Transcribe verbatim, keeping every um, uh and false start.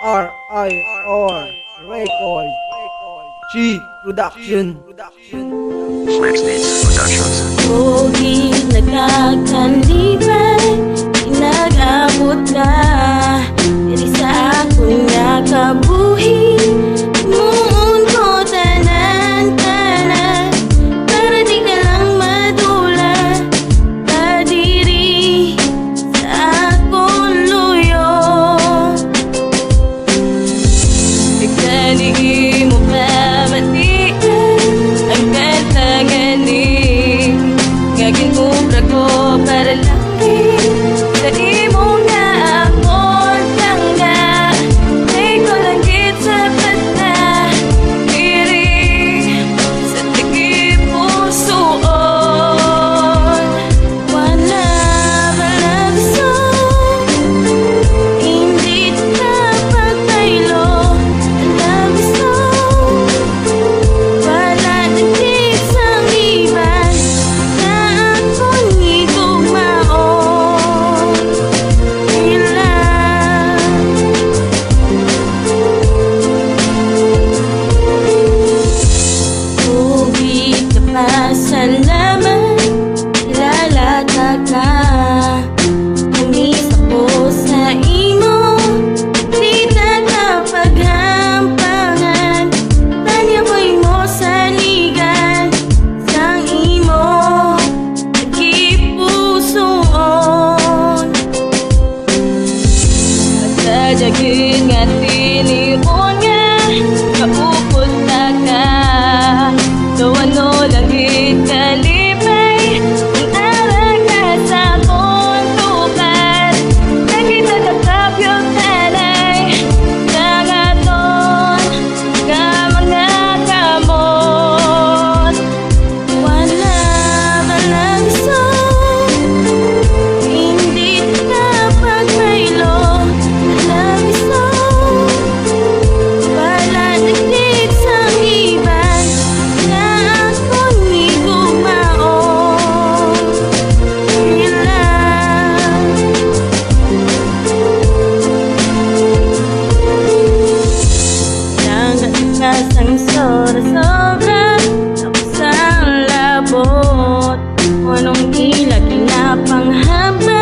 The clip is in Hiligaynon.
R I R Record, G Production. Pogi nagkakanlipay, nag-abot ka diri sa akon nga kabuhi. Muon ko tanan, tanan, para di ka lang madula pa diri sa akon luyo. Gani imo pamatian ang kanta nga ni, nga ginobra ko para lang sa imo nga akon tangga. Kay ko lang gid sapat na diri sa tagipusoon. One love, a love song. Hindi ka pagkaylo, a love song. Wala nagtig sang iban na akon higugmaon. In love. Tubig ka pa, salamat, kilala ka ka. Kumis ako sa imo, di ta ka paghampangan. Tanya ko imo saligan, sang imo tagipusoon. Sa dagin nga tinion nga kaupod na ka, daw ano lang gid kalipay ang ara ka sa akon tukar. Nakita ka kapyo tanay sa aton nga mga kamot. One love, a love song. Hindi ka pagmaylo, a love song. Wala nagtig sang iban na akon higugmaon. In love. Nang ka sang sobra-sobra, tapos ang labot. Anong ila ginapanghampa?